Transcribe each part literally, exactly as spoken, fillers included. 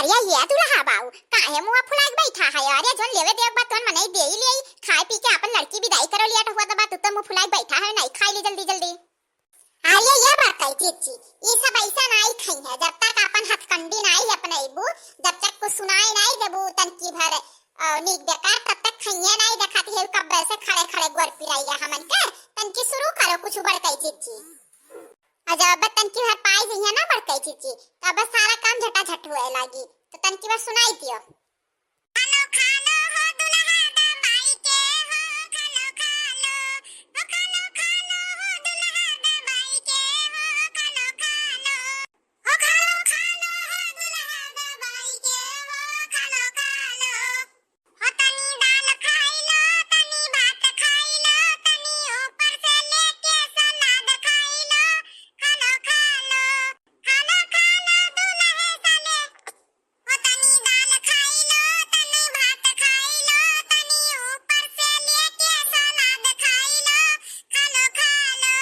अरे ये दुल्हा बाऊ, काहे मुँह फुलाइ के बैठा है? अरे जौन लेवे देवे के बा तौन मनई देइ लेइ, खाइ पी के आपन लड़की बिदाई करो लिया हुआ दबा, तू तो मुँह फुलाइ के बैठा है, नाहीं खाइ ले जल्दी जल्दी। अरे ये बात है जीजी, ई सब ऐसा नाहीं खइहैं, जब तक आपन हथकंडी नाहीं अपनइबू, जब तक कुछ सुनाई नाहीं देबू तनकी भर, अ, नीक बेकार, तब तक खइहैं नाहीं। देखत है कब्बे से खड़े खड़े गोर पिराइया हमन के, तनकी शुरू करो कुछ बड़कई जीजी। अ जब तनकी भर पाइ जइहैं ना बड़कई जीजी, तब सारा काम झटाझट होए लागी, तो तनकी भर सुनाइ दियो। खालो, खालो हो दुल्हा दबाई के हो, खालो, खालो, हो खालो, खालो हो दुल्हा दबाई के हो, खालो, खालो, हो खालो, खालो हो दुल्हा दबाई के हो, खालो, खालो, हो तनी दाल खाइ लो, तनी भात खाइ लो, तनी ऊपर से लेके सलाद खाइ लो, खालो, खालो, खालो, खालो दुल्हे साले। हो तनी दाल खाइ लो, तनी भात खाइ लो, तनी ऊपर से लेके सलाद खाइ लो, खालो, खालो,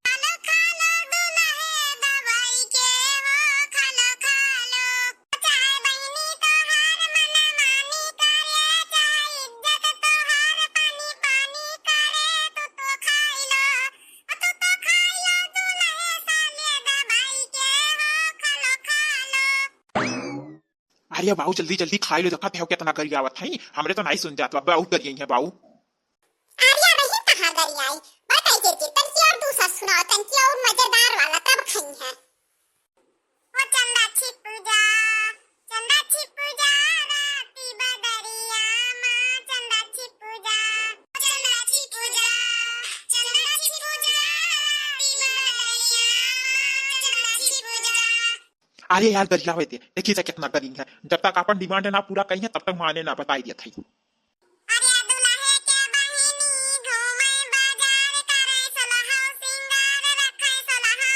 खालो, खालो दुल्हे दबाई के हो, खालो, खालो। चाहे बहिनी तोहार मनमानी करे, चाहे इज्जत तोहार पानी पानी करे, तू तो खाइ लो, तू तो खाइ लो दुल्हे साले दबाई के हो, खालो, खालो। अरे बाऊ, जल्दी जल्दी खाइ लो, देखत है केतना गरियावत है, हमरे तो नाहीं सुन जात बा, बहुत गरियाई है बाऊ। अरे बहिन कहाँ गरियाई, बड़कई जीजी, तनकी और दूसर सुनाओ, तनकी और मजेदार वाला, तब खइहैं। ओ चंदा छिप जा, चंदा छिप जा, राती बदरिया मा, चंदा छिप जा, ओ चंदा छिप जा, चंदा छिप जा, राती बदरिया मा, चंदा छिप जा। अरे यार, गरियावे दे, देखी से केतना गरियाई है। जब तक आपन demand ना पूरा करिहैं, तब तक माने ना, बताइ दिया था। अरे दुल्हे के बहिनी घूमे बाजार, करे सोलहो सिंगार, रखे सोलहो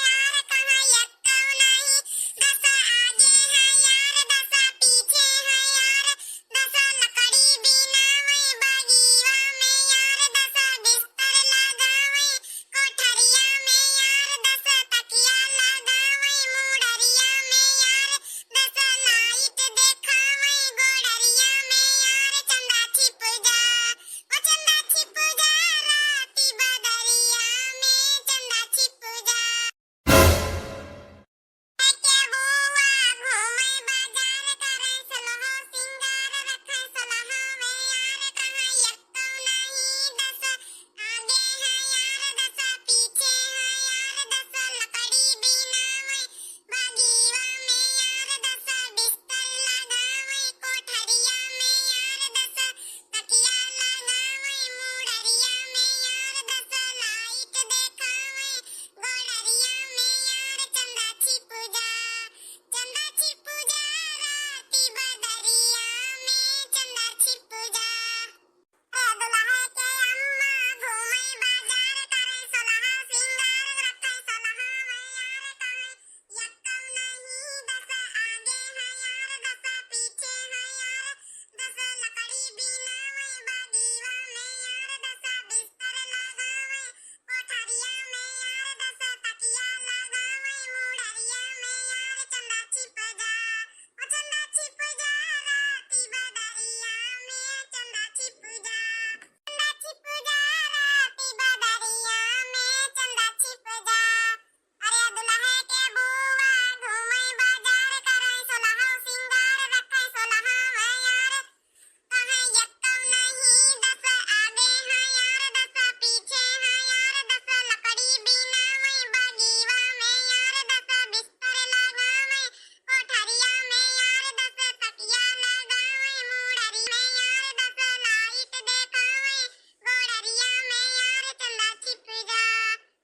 यार, कहाँ एक्को नहीं, दस आगे है यार, दस पीछे है यार, दस लकड़ी बीनावे बगिवा में यार, दस बिस्तर लगावे कोठरिया में यार, दस तकिया लगावे मुड़रिया में यार, दस लाइट देखावे गोड़रिया में यार, चंदा छिप जा, ओ चंदा छिप जा, राती बदरिया में चंदा छिप जा। के बुआ घूमे बाजार, करे सोलहो सिंगार, रखे सोलहो में यार, कहाँ एक्को नहीं, दस आगे है यार, दस पीछे है यार, दस लकड़ी बीनावे बगिवा में यार, दस बिस्तर लगावे कोठरिया में यार, दस तकिया लगावे मुड़रिया में यार, दस लाइट देखावे गोड़रिया में यार, चंदा छिप जा, चंदा छिप जा, राती बदरिया में चंदा छिप जा। ए दुल्हे के अम्मा घूमे बाजार, करे सोलहा सिंगार, रखे सोलहा में यार, कहे यक्कौ नहीं, दस आगे है यार, दस पीछे है यार, दस लकड़ी बीनावे बगिवा में यार, दस बिस्तर लगावे कोठरिया में यार, दस तकिया लगावे मुड़रिया में यार, चंदा छिप जा, ओ चंदा छिप जा, राती बदरिया में चंदा छिप जा, चंदा छिप जा, राती बदरिया में चंदा छिप जा। अरे दुल्हे के बुआ घूमे बाजार, करे सोलहो सिंगार, रखे सोलहा में यार, कहे यक्कौ नहीं, दस आगे है यार, दस पीछे है यार, दस लकड़ी बीनावे बगिवा में यार, दस बिस्तर लगावे कोठरिया में यार, दस तकिया लगावे मुड़री में यार, दस लाइट देखावे गोड़रिया में यार, चंदा छिप जा,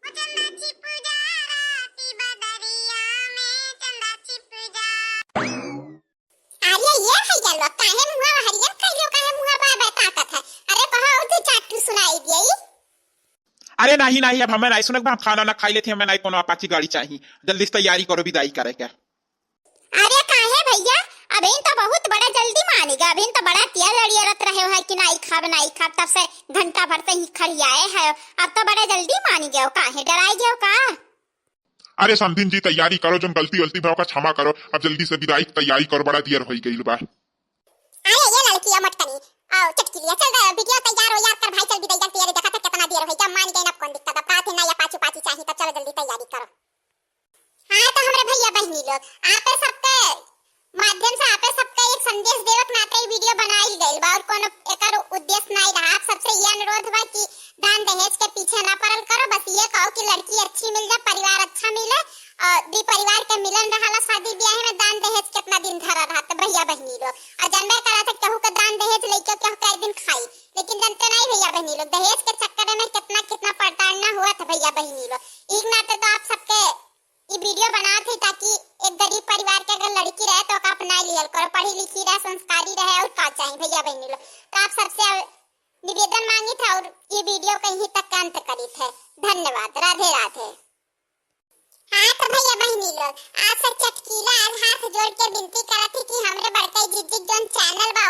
ओ चंदा छिप जा, राती बदरिया में चंदा छिप जा। अरे ये है ये लोग, काहे मुँह हरियर कइले, काहे मुँह बार बार ताकत है? अरे कहो और दो चार ठू सुनाई दिए। अरे नहीं नहीं, अब हमें नहीं सुनक बा, हम खाना ना खाइ लेत ही, हमें नहीं कोनो अपाची गाड़ी चाही। जल्दी से तैयारी करो बिदाई करे के। अरे काहे भइया, अबहिन तो बहुत बड़ा जल्दी मानी गए, अबहिन तो बड़ा तिया लड़ियरत रहे हो है कि नाई खाब, नाई खाब, तब से घंटा भर से ही खड़ियाए है, अब तो बड़ा जल्दी मानी गए हो, काहे डराई गए हो का? अरे समधिन जी, तैयारी करो, जौन गलती वलती भा ओका क्षमा करो। अब जल्दी से विदाई की तैयारी करो, बड़ा देर होइ गइल बा। अरे ये लड़की अमटकनी, आओ चटकिलिया, चल रे, video तैयार हो यार, कर भाई, चल विदाई की तैयारी, देखा था कितना देर होइ गया, मान गए ना, अब कौन दिक्कत, अब कहा थे ना या पाछू पाछू चाही, तो चलो जल्दी तैयारी करो। हाँ तो हमरे भैया बहिनी लोग, आपे सबके माध्यम से आपे सबके एक संदेश देवक नाते ई video बनाइल गइल बा और कोनो एकर उद्देश्य नाई रहा। आप सबसे ये अनुरोध बा कि दान दहेज के पीछे ना पड़ल करो, बस ये कहो कि लड़की अच्छी मिल जाए, परिवार अच्छा मिले और दी परिवार के मिलन रहाला शादी ब्याह में, दान दहेज कितना दिन धरा रहा तो भैया बहिनी लोग। और जानबे करा था केहू के दान दहेज लेके केहू के एक दिन खाई, लेकिन जानते नहीं भैया बहिनी लोग, दहेज के चक्कर में कितना कितना प्रताड़ना हुआ था भैया बहिनी लोग। एक नाते तो आप सबके ई video बनात है ताकि एक गरीब परिवार के अगर लड़की रहे तो ओका अपना लिहल करो, पढ़ी लिखी रहे, संस्कारी रहे और का चाही भैया बहिनी लोग। तो आप सबसे अब निवेदन मांगी था और ये video कहीं तक के अंत करी थे। धन्यवाद, राधे राधे। हाँ तो भैया बहिनी लोग, आप सब चटकीला आज हाथ जोड़ के विनती करत ही कि हमरे बड़का जिज्जी जौन channel बा